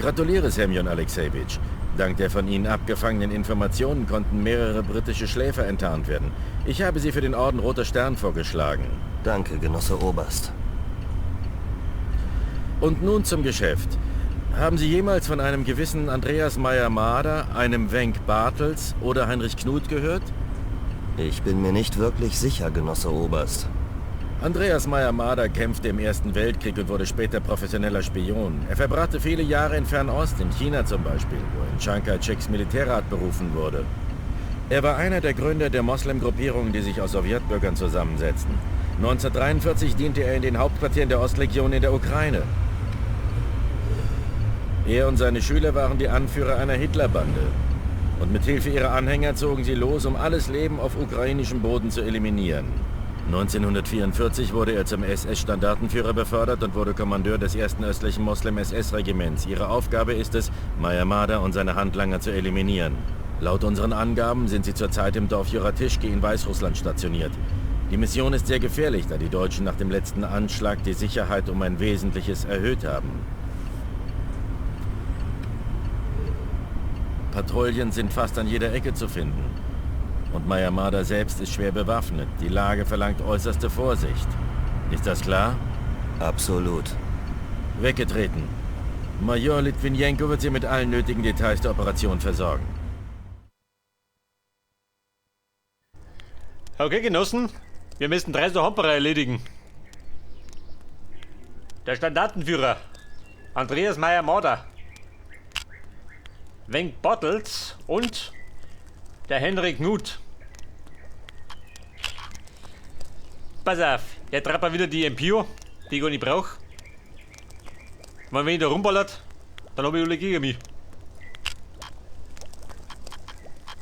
Gratuliere, Semyon Alexejewitsch. Dank der von Ihnen abgefangenen Informationen konnten mehrere britische Schläfer enttarnt werden. Ich habe Sie für den Orden Roter Stern vorgeschlagen. Danke, Genosse Oberst. Und nun zum Geschäft. Haben Sie jemals von einem gewissen Andreas Meyer-Mader, einem Wenk Bartels oder Heinrich Knut gehört? Ich bin mir nicht wirklich sicher, Genosse Oberst. Andreas Meyer-Mader kämpfte im Ersten Weltkrieg und wurde später professioneller Spion. Er verbrachte viele Jahre in Fernost, in China zum Beispiel, wo er in Chiang Kai-sheks Militärrat berufen wurde. Er war einer der Gründer der Moslem-Gruppierungen, die sich aus Sowjetbürgern zusammensetzten. 1943 diente er in den Hauptquartieren der Ostlegion in der Ukraine. Er und seine Schüler waren die Anführer einer Hitlerbande. Und mit Hilfe ihrer Anhänger zogen sie los, um alles Leben auf ukrainischem Boden zu eliminieren. 1944 wurde er zum SS-Standartenführer befördert und wurde Kommandeur des ersten östlichen Moslem-SS-Regiments. Ihre Aufgabe ist es, Meyer-Mader und seine Handlanger zu eliminieren. Laut unseren Angaben sind sie zurzeit im Dorf Juratischki in Weißrussland stationiert. Die Mission ist sehr gefährlich, da die Deutschen nach dem letzten Anschlag die Sicherheit um ein Wesentliches erhöht haben. Patrouillen sind fast an jeder Ecke zu finden. Und Meyer-Mader selbst ist schwer bewaffnet. Die Lage verlangt äußerste Vorsicht. Ist das klar? Absolut. Weggetreten. Major Litvinenko wird Sie mit allen nötigen Details der Operation versorgen. Okay, Genossen, wir müssen 3 so Hamperer erledigen. Der Standartenführer, Andreas Meyer-Mader, Wenk Bartels und der Henrik Knut. Pass auf, der trappt wieder die MPO, die ich gar nicht brauch. Wenn ich da rumballert, dann hab ich alle gegen mich.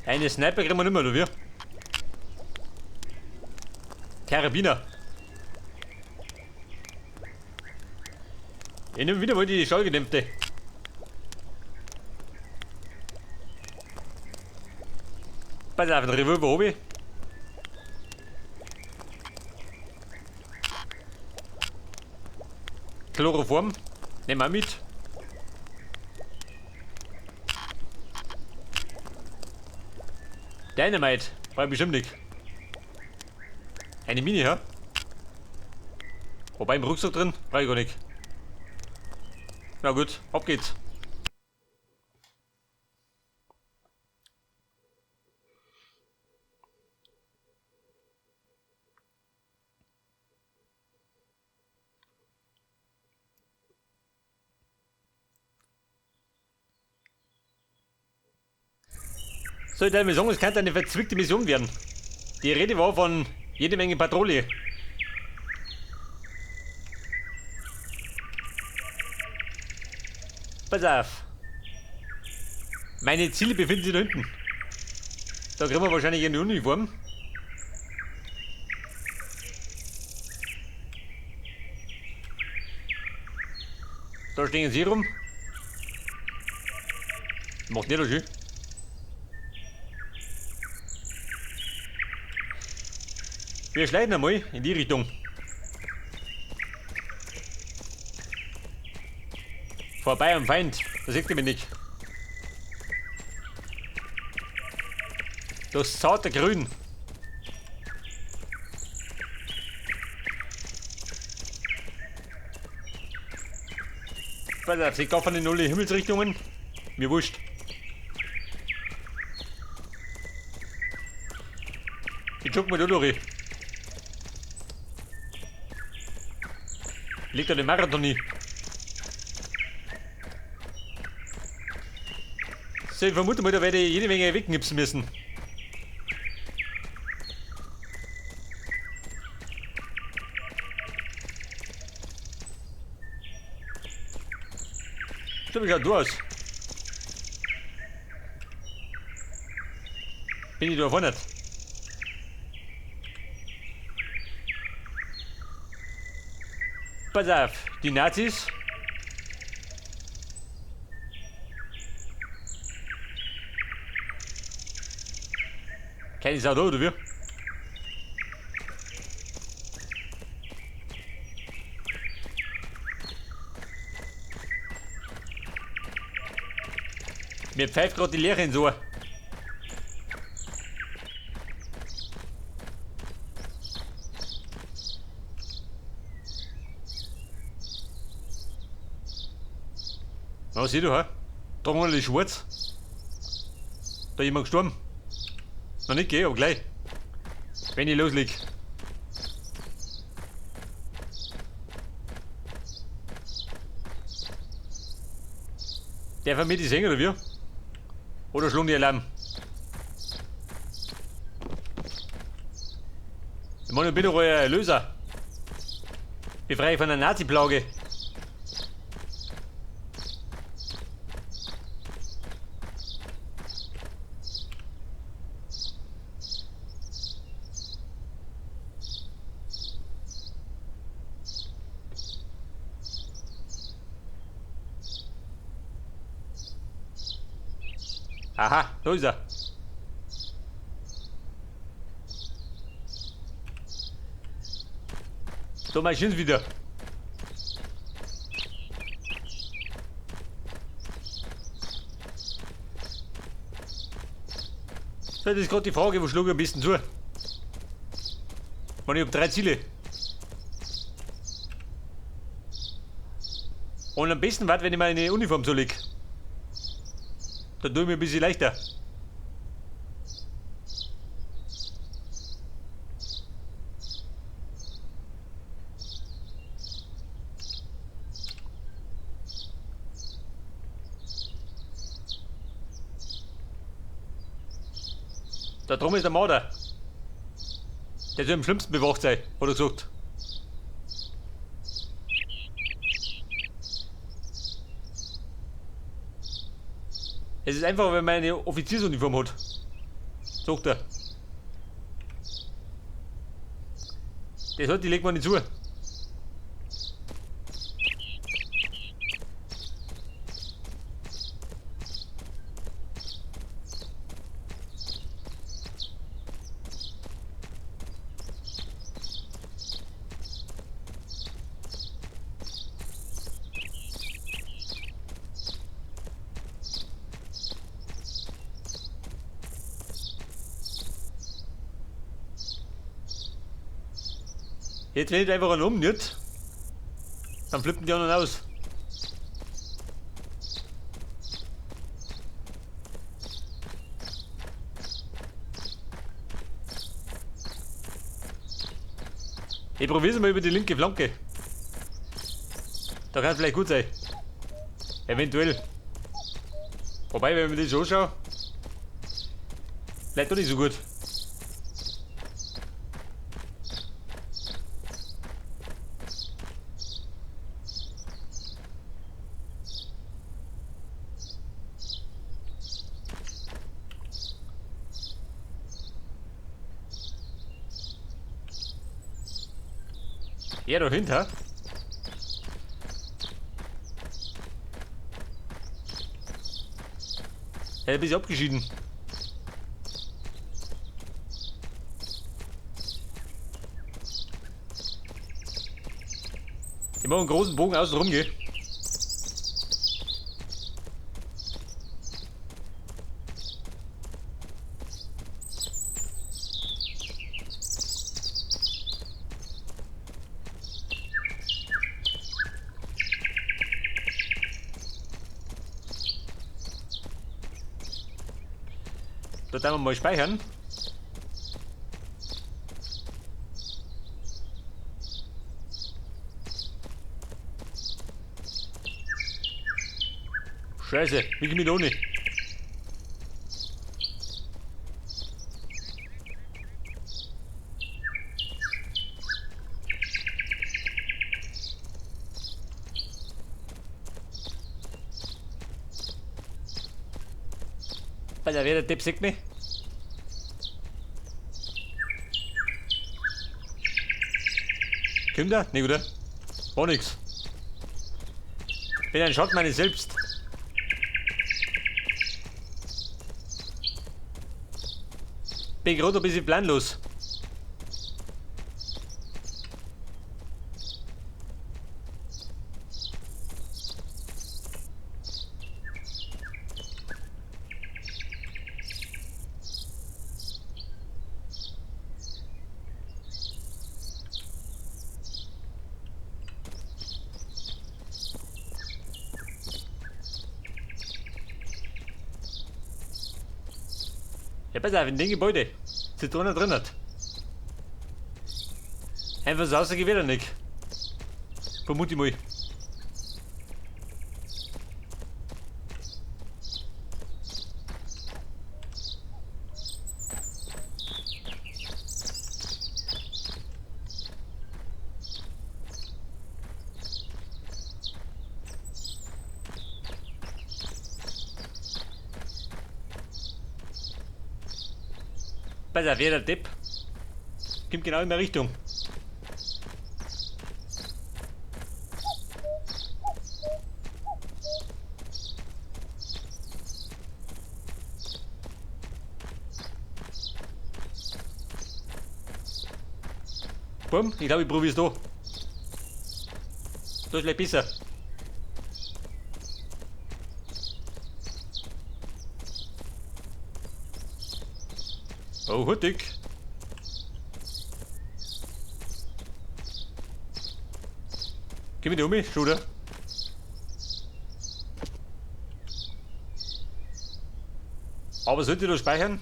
Eine Sniper kriegen wir nicht mehr, oder wie? Karabiner. Ich nehme wieder mal die Schallgedämpfte. Pass auf, den Revolver hab ich. Chloroform nehmen wir mit. Dynamite brauch ich bestimmt nicht. Eine Mine, ja? Wobei im Rucksack drin, brauch ich gar nicht. Na gut, ab geht's. So, ich darf sagen, es könnte eine verzwickte Mission werden. Die Rede war von jede Menge Patrouille. Pass auf. Meine Ziele befinden sich da hinten. Da kriegen wir wahrscheinlich eine Uniform. Da stehen sie rum. Macht nicht so schön. Wir schleichen einmal in die Richtung. Vorbei am Feind, da seht ihr mich nicht. Das zarte Grün. Pass auf, sie gaffern in alle Himmelsrichtungen. Mir wurscht. Ich jogge mal da durch. Liegt da den Marathon nie. So, ich vermute mal, da werde ich jede Menge wegknipsen müssen. So, wie schaut du aus? Bin ich da vorne? Pass auf, die Nazis. Keine Sau da, oder wie? Mir pfeift grad die Lehre ins Ohr. Was sieh du, hä? Da alle schwarz. Da ist jemand gestorben. Noch nicht, gell, aber gleich. Wenn ich losleg. Darf er mir die sehen, oder wie? Oder schlagen die Alarm? Ich meine, ich bin doch euer Erlöser. Befreie von der Nazi-Plage. Aha, da ist er. Da marschieren's wieder. So, das ist gerade die Frage, wo schlug ich am besten zu? Ich hab 3 Ziele. Und am besten war, wenn ich meine Uniform so leg. Da tue ich mir ein bisschen leichter. Da drum ist der Marder. Der soll am schlimmsten bewacht sein, hat er gesagt. Es ist einfacher, wenn man eine Offiziersuniform hat, sagt er. Das hat, die legt man nicht zu. Jetzt wenn ich einfach einen um, nicht? Dann flippen die anderen aus. Ich probier's mal über die linke Flanke. Da kann es vielleicht gut sein. Eventuell. Wobei, wenn ich mir das so anschaue, vielleicht doch nicht so gut. Ja, dahinter. Ja, ein bisschen abgeschieden. Ich mache einen großen Bogen außen rum, gell? Da darf man mal speichern. Scheiße, wie komme ich da ohne? Alter, wer der Depp sieht mich? Kommt der? Nee, oder? War nix. Bin ein Schatten meines selbst. Bin gerade ein bisschen planlos. Ja, pass auf, in dem Gebäude. Sitzt einer drin hat. Einfach so rausgehen wird er nicht. Vermute ich mal. Pass auf, wer der Depp kommt genau in meine Richtung. Bumm, ich glaube, ich probier's da. Da ist gleich besser. Oh, hurtig. Geh mit um, Schuder. Aber sollte ich da speichern?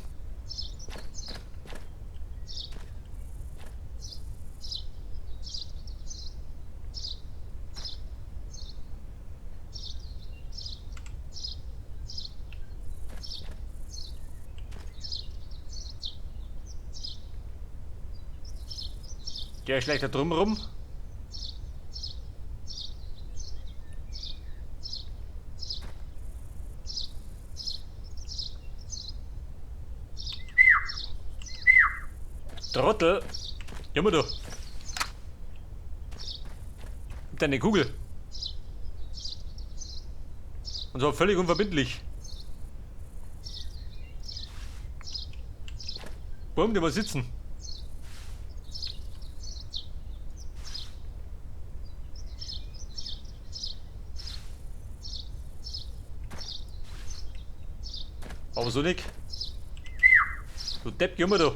Der schlägt da drum rum. Trottel! Junge, du! Gib deine Kugel! Und zwar völlig unverbindlich. Bumm, die mal sitzen. Aber so nicht. Du Depp, geh mal da.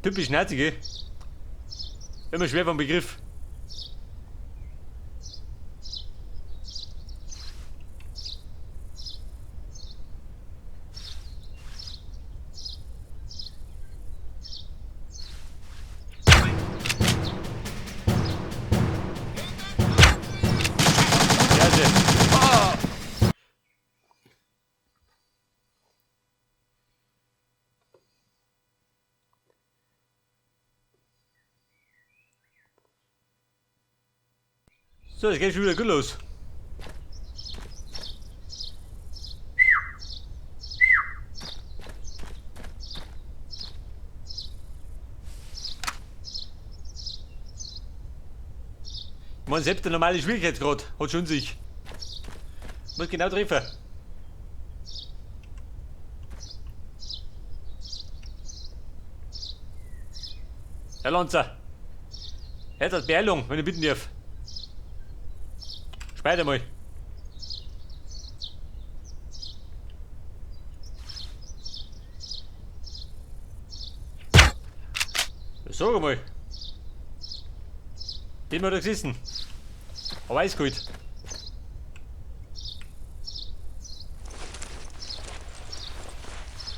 Typisch Nazi, gell? Immer schwer vom Begriff. So, es geht schon wieder gut los. Ich meine, selbst der normale Schwierigkeitsgrad hat schon sich. Muss genau treffen. Herr Lanzer, jetzt als Beeilung, wenn ich bitten darf. Speicher mal. Sag mal. Den hat er gesessen. Aber eiskalt.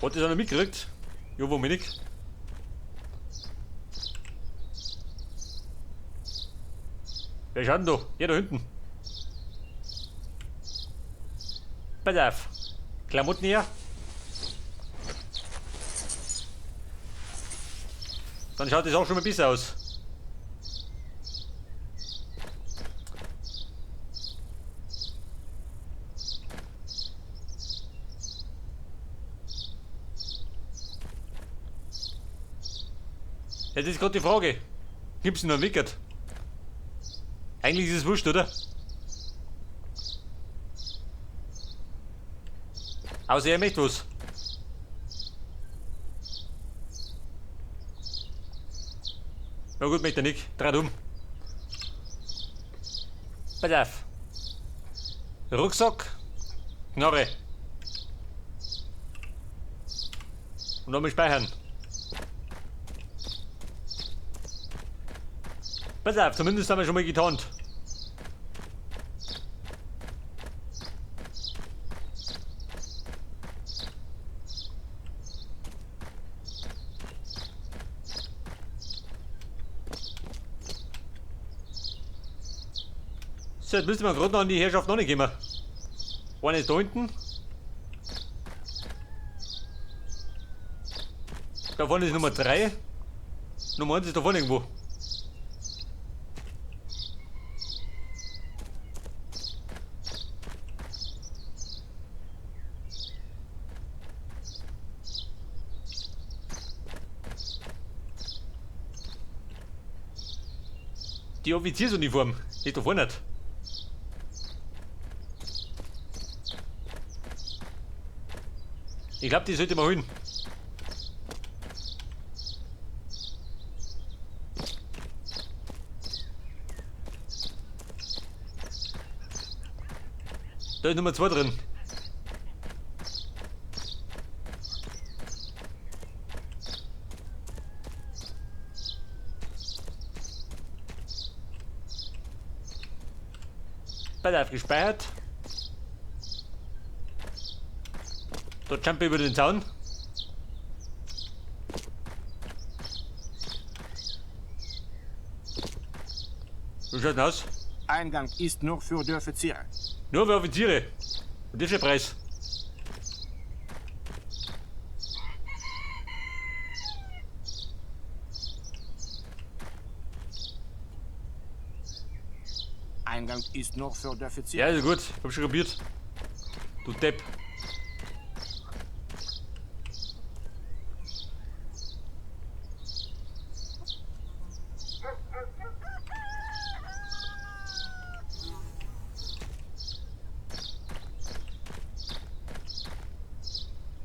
Hat das einer mitgekriegt? Ja, warum nicht? Wer schaut denn da? Ja, da hinten. Pass auf. Klamotten her. Dann schaut das auch schon mal besser aus. Ja, das ist gerade die Frage. Gibt's denn noch einen Wickert? Eigentlich ist es wurscht, oder? Außer er möchte was. Na gut, möchte er nicht. Dreht um. Pass auf. Rucksack. Knarre. Und nochmal speichern. Pass auf, zumindest haben wir schon mal getarnt. So, jetzt müsste man gerade noch an die Herrschaft noch nicht gehen. Einer ist da hinten. Da vorne ist Nummer 3. Nummer 1 ist da vorne irgendwo. Die Offiziersuniform ist da vorne nicht. Ich glaube, die sollte man holen. Da ist Nummer 2 drin. Pass auf, gespeichert. Da jump ich über den Zaun. Wie schaut denn aus? Eingang ist nur für die Offiziere. Nur für Offiziere. Und das ist der Preis. Eingang ist nur für die Offiziere. Ja, ist gut. Hab schon kapiert. Du Depp.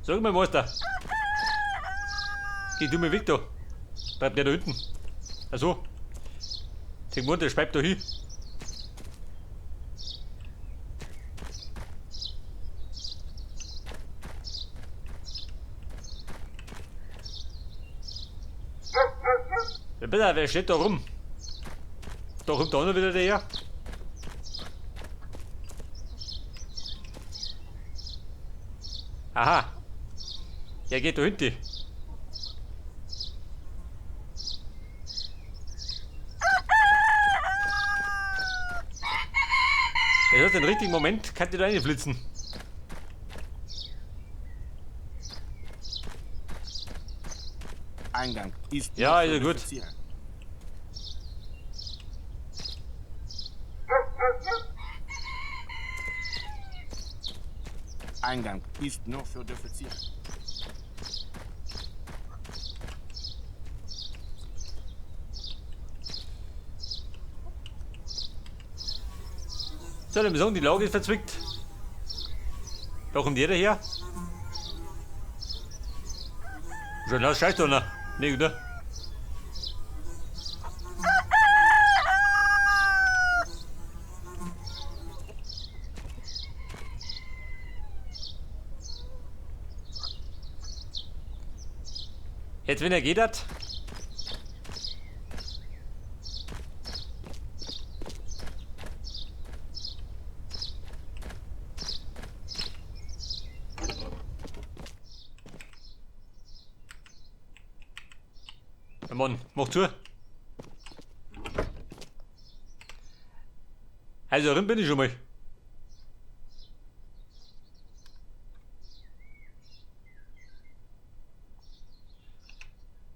Sag mal, Meister. Geh du mal weg da. Bleibt der da hinten. Ach so. Der der speibt da hin. Ja, bitte, wer steht da rum? Da kommt auch noch wieder der her. Aha. Der geht da hinten. Er hat den richtigen Moment, kann die da reinflitzen. Eingang ist. Ja, ist ja gut. Eingang ist nur für die Offiziere. So, dann sagen, die Lage ist verzwickt. Da kommt jeder her. Schon lass Scheiß da noch. Nee, oder? Jetzt, wenn er geht hat. Mann, mach zu. Also, drin bin ich schon mal.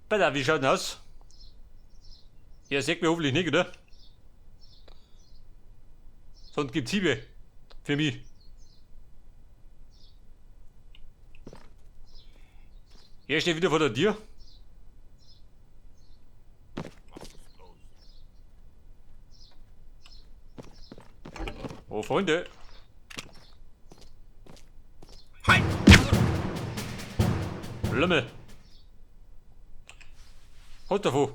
Pass wie schaut denn aus? Ja, seht mir hoffentlich nicht, oder? Sonst gibt's Hiebe. Für mich. Er steht wieder vor der Tür. Oh, Freunde. Hi. Lümmel. Haut davon.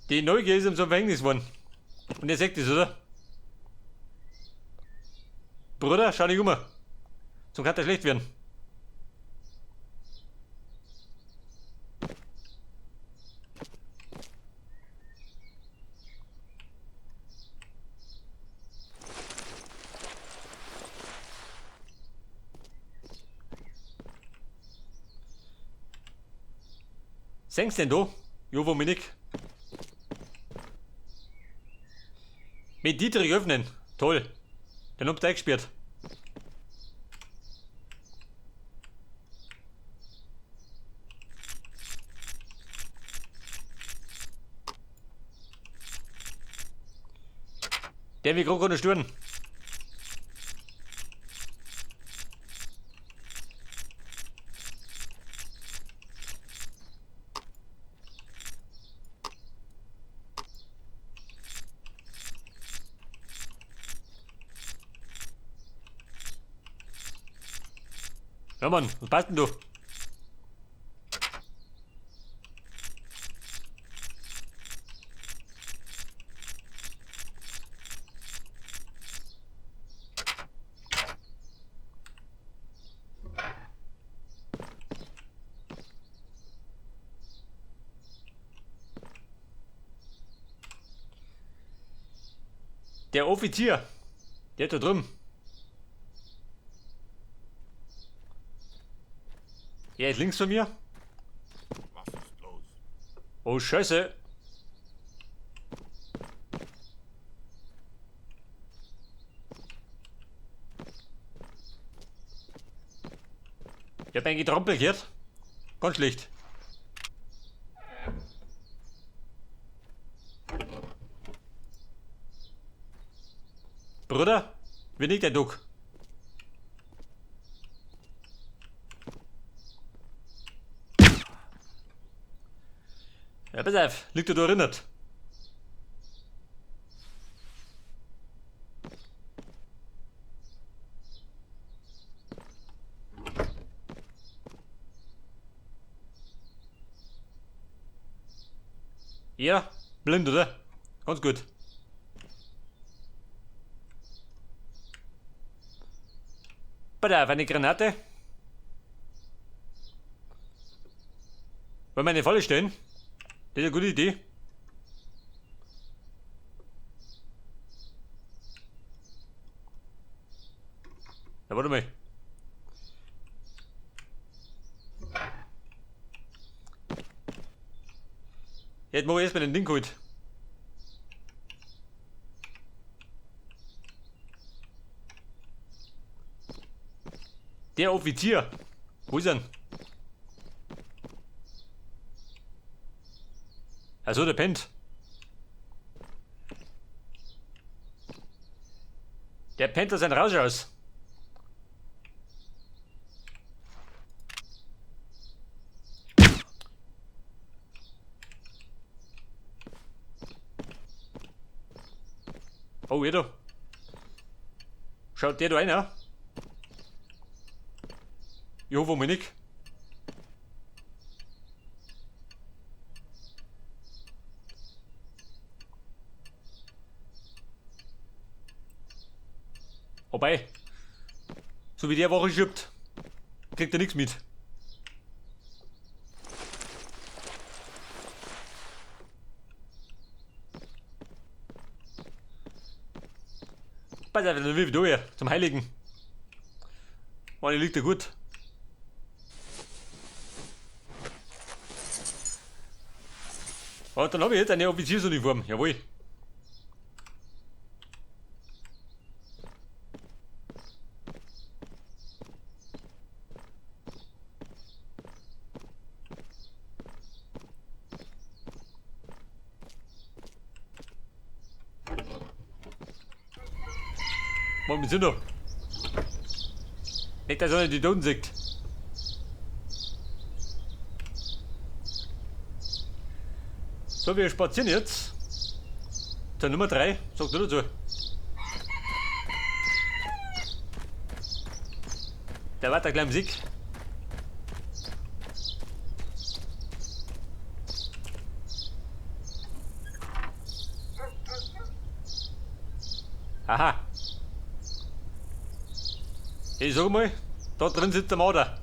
Die Neugier ist ihm zum Verhängnis geworden. Und ihr seht das, oder? Bruder, schau nicht um. Sonst kann der schlecht werden. Sehst denn da? Jo, wo mich nicht. Mit Dietrich öffnen. Toll. Den habt ihr eingesperrt. Der will gerade noch stören. Ja Mann, was passt denn du? Der Offizier, der da drüben. Er ist links von mir. Was ist los? Oh Scheiße. Ich hab ein Getrampel gehört. Ganz schlecht. Bruder, wie liegt der Duck? Ja, pass auf, liegt er da erinnert. Ja, blind, oder? Ganz gut. Pass auf, eine Granate. Wollen wir eine Falle stellen? Das ist eine gute Idee. Na, warte mal. Jetzt mach ich erstmal den Ding geholt. Der Offizier. Wo ist er denn? Also der pennt. Der pennt da sein Rausch aus. Oh, ihr da. Schaut der da rein, ja? Ich hoffe mal nicht. Wobei, so wie der Woche schiebt, kriegt er nichts mit. Pass auf, dann wirf ich da her, zum Heiligen. Mann, liegt er gut. Oh, dann hab ich jetzt eine Offiziersuniform, jawohl. Mann, wir sind da. Nicht, dass einer die Toten sieht. So, wir spazieren jetzt. Zur Nummer 3, sagt er dazu. Der war da gleich im Sieg. Aha. Ich sag mal, da drin sitzt der Marder.